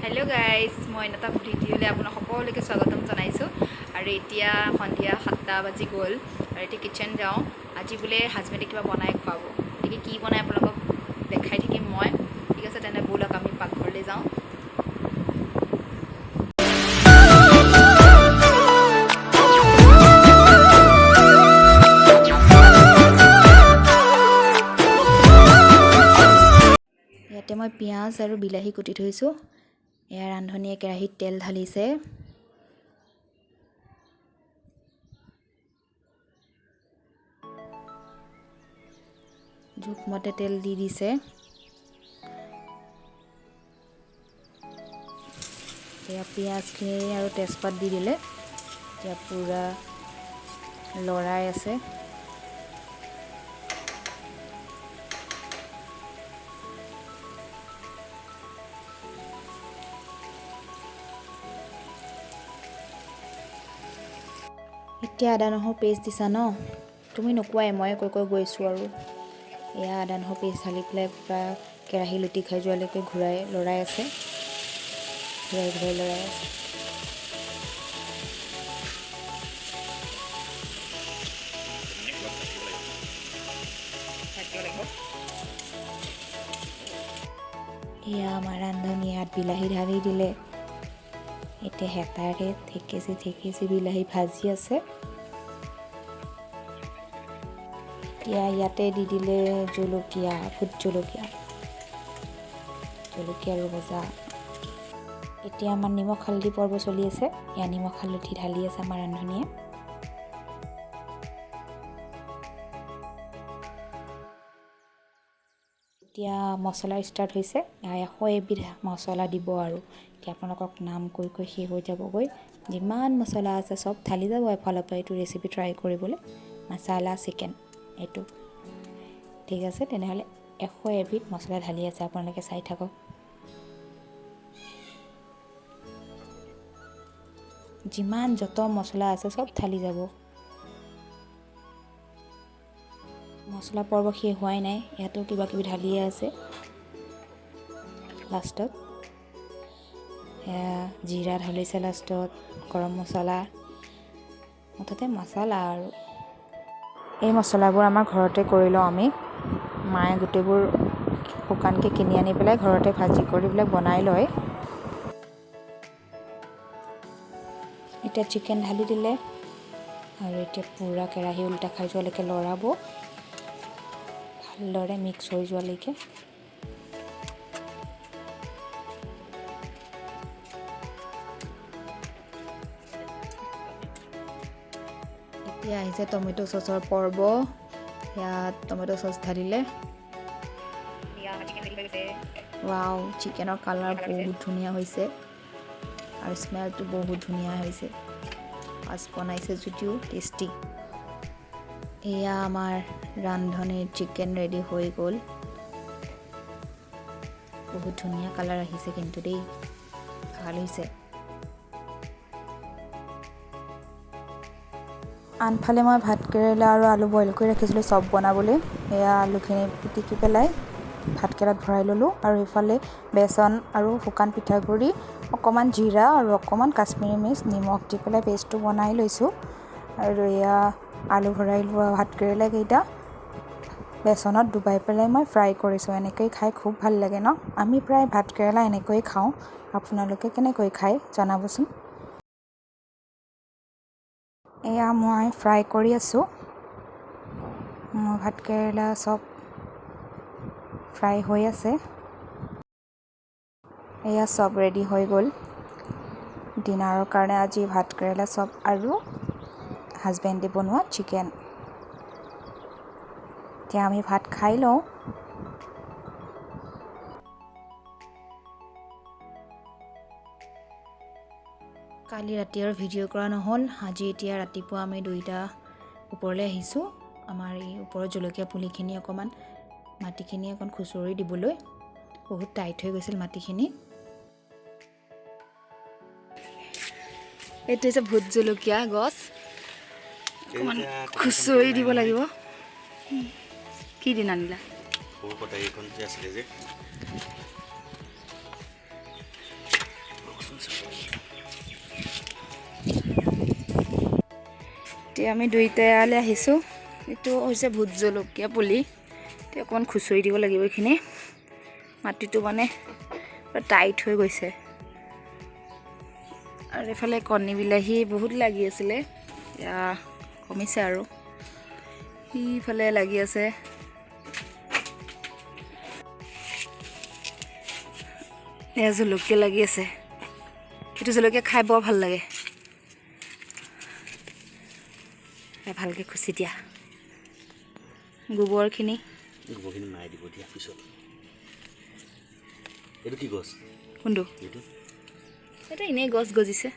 Hello' guys, মই এটা ভিডিঅ'লৈ আপোনাক সকলোকে স্বাগতম জনাইছোঁ। আৰু এতিয়া সন্ধিয়া 7টা বাজি গ'ল আৰু এতিয়া কিটচেন যাওঁ। আজি বোলে হাজবেণ্ডে কিবা বনাই খুৱাব, গতিকে কি বনাই আপোনালোকক দেখাই থাকিম মই। ঠিক আছে, তেনে ব'লক, আমি পাকঘৰলৈ যাওঁ। ইয়াতে মই পিঁয়াজ আৰু বিলাহী কুটি থৈছোঁ। এয়া ৰান্ধনীয়ে কেৰাহীত তেল ঢালিছে। জোখমতে তেল দি দিছে। এয়া পিঁয়াজখিনি আৰু তেজপাত দি দিলে। এতিয়া পূৰা লৰাই আছে। এতিয়া আদা নহৰু পেষ্ট দিছা ন? তুমি নোকোৱাই, ময়ে কৈ কৈ গৈছোঁ। আৰু এয়া আদা নহৰু পেষ্ট ঢালি পেলাই পূৰা কেৰাহী লুটি খাই যোৱালৈকে ঘূৰাই লৰাই আছে, ঘূৰাই ঘূৰাই লৰাই আছে। এয়া আমাৰ ৰান্ধনী ইয়াত বিলাহী ঢালি দিলে। এতিয়া হেতাৰে থেকেচি থেকেচি বিলাহী ভাজি আছে। এতিয়া ইয়াতে দি দিলে জলকীয়া, ভোট জলকীয়া, জলকীয়া আৰু ভজা। এতিয়া আমাৰ নিমখ হালধি পৰ্ব চলি আছে। এয়া নিমখ হালধি ঢালি আছে আমাৰ ৰান্ধনীয়ে। এতিয়া মছলা ষ্টাৰ্ট হৈছে। 101বিধ মছলা দিব আৰু এতিয়া আপোনালোকক নাম কৈ কৈ শেষ হৈ যাবগৈ। যিমান মছলা আছে চব ঢালি যাব এফালৰ পৰা এইটো ৰেচিপি ট্ৰাই কৰিবলৈ, মছালা চিকেন এইটো। ঠিক আছে, তেনেহ'লে 101বিধ মছলা ঢালি আছে, আপোনালোকে চাই থাকক। যিমান যত মছলা আছে চব ঢালি যাব। মছলা পৰ্ব শেষ হোৱাই নাই, ইয়াতো কিবা কিবি ঢালিয়ে আছে। লাষ্টত এয়া জিৰা ঢালিছে, লাষ্টত গৰম মছলা, মুঠতে মছলা। আৰু এই মছলাবোৰ আমাৰ ঘৰতে কৰি লওঁ আমি। মায়ে গোটেইবোৰ শুকানকৈ কিনি আনি পেলাই ঘৰতে ভাজি কৰি পেলাই বনাই লয়। এতিয়া চিকেন ঢালি দিলে আৰু এতিয়া পূৰা কেৰাহী উল্টা খাই যোৱালৈকে লৰাব, ভালদৰে মিক্স হৈ যোৱালৈকে। এতিয়া আহিছে টমেট' চচৰ পৰ্ব। ইয়াত টমেট' চচ ঢালিলে। ৱাও, চিকেনৰ কালাৰ বহুত ধুনীয়া হৈছে আৰু স্মেলটো বহুত ধুনীয়া হৈছে। ফাৰ্ষ্ট বনাইছে যদিও টেষ্টি। এয়া আমাৰ ৰান্ধনীৰ চিকেন ৰেডি হৈ গ'ল। বহুত ধুনীয়া কালাৰ আহিছে কিন্তু দেই, ভাল হৈছে। আনফালে মই ভাত কেৰেলা আৰু আলু বইল কৰি ৰাখিছিলোঁ চপ বনাবলৈ। এয়া আলুখিনি পিটিকি পেলাই ভাতকেৰেলাত ভৰাই ল'লোঁ। আৰু ইফালে বেচন আৰু শুকান পিঠাগুড়ি, অকণমান জিৰা আৰু অকণমান কাশ্মীৰী মিৰ্চ, নিমখ দি পেলাই পেষ্টটো বনাই লৈছোঁ। আৰু এয়া আলু ভৰাই লোৱা ভাতকেৰেলাকেইটা বেচনত ডুবাই পেলাই মই ফ্ৰাই কৰিছোঁ। এনেকৈ খাই খুব ভাল লাগে ন? আমি প্ৰায় ভাতকেৰেলা এনেকৈয়ে খাওঁ। আপোনালোকে কেনেকৈ খায় জনাবচোন। এয়া মই ফ্ৰাই কৰি আছোঁ। মোৰ ভাতকেৰেলা চব ফ্ৰাই হৈ আছে। এয়া চব ৰেডি হৈ গ'ল ডিনাৰৰ কাৰণে। আজি ভাতকেৰেলা চপ আৰু হাজবেণ্ডে বনোৱা চিকেন। এতিয়া আমি ভাত খাই লওঁ। কালি ৰাতি আৰু ভিডিঅ' কৰা নহ'ল। আজি এতিয়া ৰাতিপুৱা আমি দুইটা ওপৰলৈ আহিছোঁ, আমাৰ এই ওপৰৰ জলকীয়া পুলিখিনি অকণমান মাটিখিনি অকণ খুচৰি দিবলৈ। বহুত টাইট হৈ গৈছিল মাটিখিনি। এইটো হৈছে ভোট জলকীয়া গছ, অকণমান খুচৰি দিব লাগিব। কি দিন আনিলা? সৰু কটাৰীখন যে আছিলে যে। এতিয়া আমি দুইটাই ইয়ালৈ আহিছোঁ। এইটো হৈছে ভোট জলকীয়া পুলি। এতিয়া অকণমান খুচৰি দিব লাগিব এইখিনি, মাটিটো মানে পুৰা টাইট হৈ গৈছে। আৰু এইফালে কণী বিলাহী বহুত লাগি আছিলে, এতিয়া কমিছে আৰু সিফালে লাগি আছে। এয়া জলকীয়া লাগি আছে, এইটো জলকীয়া খাই বৰ ভাল লাগে। ভালকৈ খুচি দিয়া গোবৰখিনি। গোবৰখিনি মাৰি দিব দিয়া পিছত। এইটো কি গছ? কোনটো? এইটো। এইটো এনেই গছ গজিছে।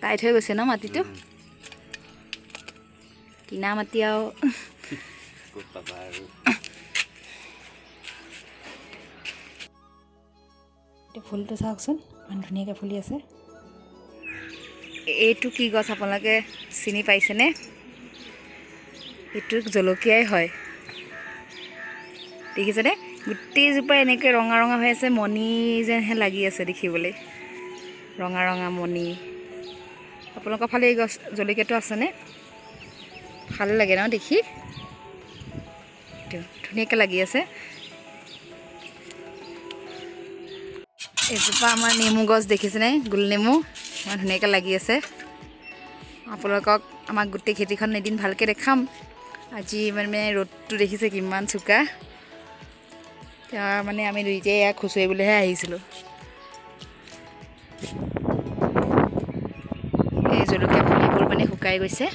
টাইট হৈ গৈছে ন মাটিটো? কিনা মাটি আৰু। ক'ত পাবা আৰু। এতিয়া ফুলটো চাওকচোন, ইমান ধুনীয়াকৈ ফুলি আছে। এইটো কি গছ আপোনালোকে চিনি পাইছেনে? এইটো জলকীয়াই হয়, দেখিছেনে? গোটেইজোপা এনেকৈ ৰঙা ৰঙা হৈ আছে, মণি যেনহে লাগি আছে দেখিবলৈ, ৰঙা ৰঙা মণি। আপোনালোকৰ ফালে এই গছ জলকীয়াটো আছেনে? ভাল লাগে ন দেখি? এইটো ধুনীয়াকৈ লাগি আছে। এজোপা আমাৰ নেমু গছ দেখিছেনে? গোল নেমু ইমান ধুনীয়াকৈ লাগি আছে। আপোনালোকক আমাক গোটেই খেতিখন এদিন ভালকৈ দেখাম। আজি মানে ৰ'দটো দেখিছে কিমান চোকা। এতিয়া মানে আমি দুইটাই ইয়াক খুচৰিবলৈহে আহিছিলোঁ। এই জলকীয়া পুলিবোৰ মানে শুকাই গৈছে।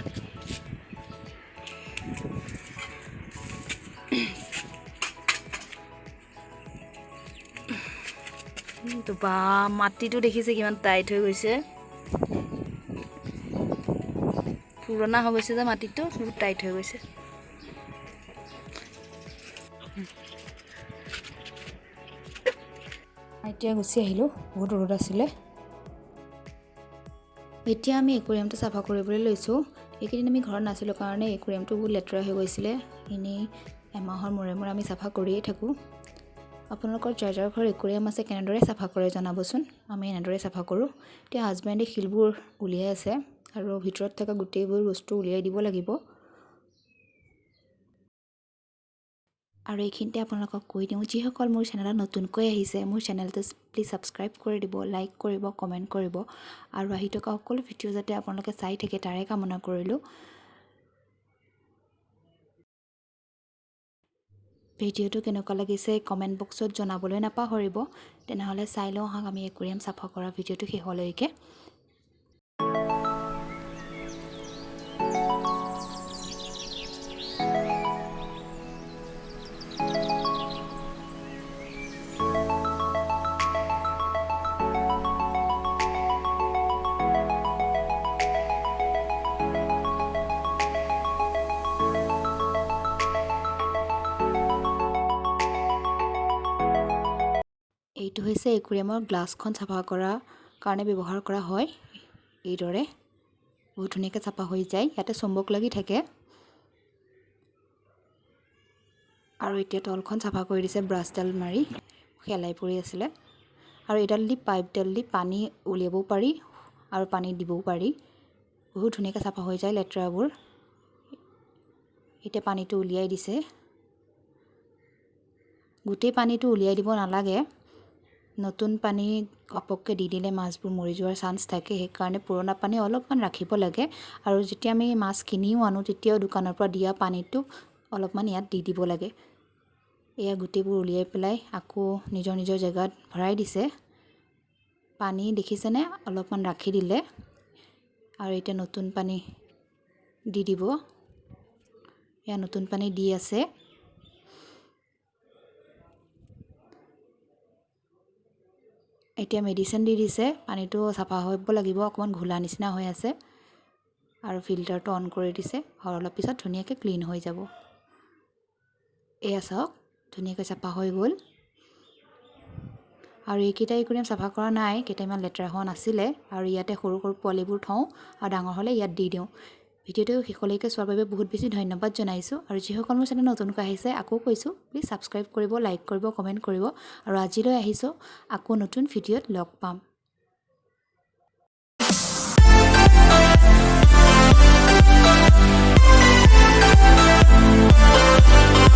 বা মাটিটো দেখিছে কিমান টাইট হৈ গৈছে, পুৰণা হৈ গৈছে যে মাটিটো, বহুত টাইট হৈ গৈছে। এতিয়া গুচি আহিলোঁ, বহুত ৰ'দ আছিলে। এতিয়া আমি একুৰিয়ামটো চাফা কৰিবলৈ লৈছোঁ। এইকেইদিন আমি ঘৰত নাছিলোঁ কাৰণে একুৰিয়ামটো বহুত লেতেৰা হৈ গৈছিলে। এনেই এমাহৰ মূৰে মূৰে আমি চাফা কৰিয়ে থাকোঁ। আপোনালোকৰ যাৰ যাৰ ঘৰত একুৰিয়াম আছে কেনেদৰে চাফা কৰে জনাবচোন। আমি এনেদৰে চাফা কৰোঁ। এতিয়া হাজবেণ্ডে শিলবোৰ উলিয়াই আছে আৰু ভিতৰত থকা গোটেইবোৰ বস্তু উলিয়াই দিব লাগিব। আৰু এইখিনিতে আপোনালোকক কৈ দিওঁ, যিসকল মোৰ চেনেলত নতুনকৈ আহিছে মোৰ চেনেলটো প্লিজ ছাবস্ক্ৰাইব কৰি দিব, লাইক কৰিব, কমেণ্ট কৰিব আৰু আহি থকা সকলো ভিডিঅ' যাতে আপোনালোকে চাই থাকে তাৰে কামনা কৰিলোঁ। ভিডিঅ'টো কেনেকুৱা লাগিছে কমেণ্ট বক্সত জনাবলৈ নাপাহৰিব। তেনেহ'লে চাই লওঁ আহক আমি একুৰিয়াম চাফা কৰা ভিডিঅ'টো শেষলৈকে। এইটো হৈছে একুৰিয়ামৰ গ্লাছখন চাফা কৰাৰ কাৰণে ব্যৱহাৰ কৰা হয়। এইদৰে বহুত ধুনীয়াকৈ চাফা হৈ যায়। ইয়াতে চুম্বক লাগি থাকে। আৰু এতিয়া তলখন চাফা কৰি দিছে ব্ৰাছডাল মাৰি, শেলাই পৰি আছিলে। আৰু এইডাল দি পাইপডাল দি পানী উলিয়াবও পাৰি আৰু পানী দিবও পাৰি। বহুত ধুনীয়াকৈ চাফা হৈ যায় লেতেৰাবোৰ। এতিয়া পানীটো উলিয়াই দিছে। গোটেই পানীটো উলিয়াই দিব নালাগে, নতুন পানী ঘপককৈ দি দিলে মাছবোৰ মৰি যোৱাৰ চান্স থাকে। সেইকাৰণে পুৰণা পানী অলপমান ৰাখিব লাগে। আৰু যেতিয়া আমি মাছ কিনিও আনো তেতিয়াও দোকানৰ পৰা দিয়া পানীটো অলপমান ইয়াত দি দিব লাগে। এয়া গোটেইবোৰ উলিয়াই পেলাই আকৌ নিজৰ নিজৰ জেগাত ভৰাই দিছে। পানী দেখিছেনে অলপমান ৰাখি দিলে। আৰু এতিয়া নতুন পানী দি দিব। এয়া নতুন পানী দি আছে। এতিয়া মেডিচিন দি দিছে। পানীটো চাফা হ'ব লাগিব, অকণমান ঘোলা নিচিনা হৈ আছে। আৰু ফিল্টাৰটো অন কৰি দিছে আৰু অলপ পিছত ধুনীয়াকৈ ক্লিন হৈ যাব। এয়া চাওক ধুনীয়াকৈ চাফা হৈ গ'ল। আৰু এইকেইটা একুৰিয়াম চাফা কৰা নাই, কেইটামান লেতেৰা হোৱা নাছিলে। আৰু ইয়াতে সৰু সৰু পোৱালিবোৰ থওঁ আৰু ডাঙৰ হ'লে ইয়াত দি দিওঁ। ভিডিঅ'টো শেষলৈকে চোৱাৰ বাবে বহুত বেছি ধন্যবাদ জনাইছোঁ। আৰু যিসকল মোৰ চেনেল নতুনকৈ আহিছে, আকৌ কৈছোঁ, প্লিজ ছাবস্ক্ৰাইব কৰিব, লাইক কৰিব, কমেণ্ট কৰিব। আৰু আজিলৈ আহিছোঁ, আকৌ নতুন ভিডিঅ'ত লগ পাম।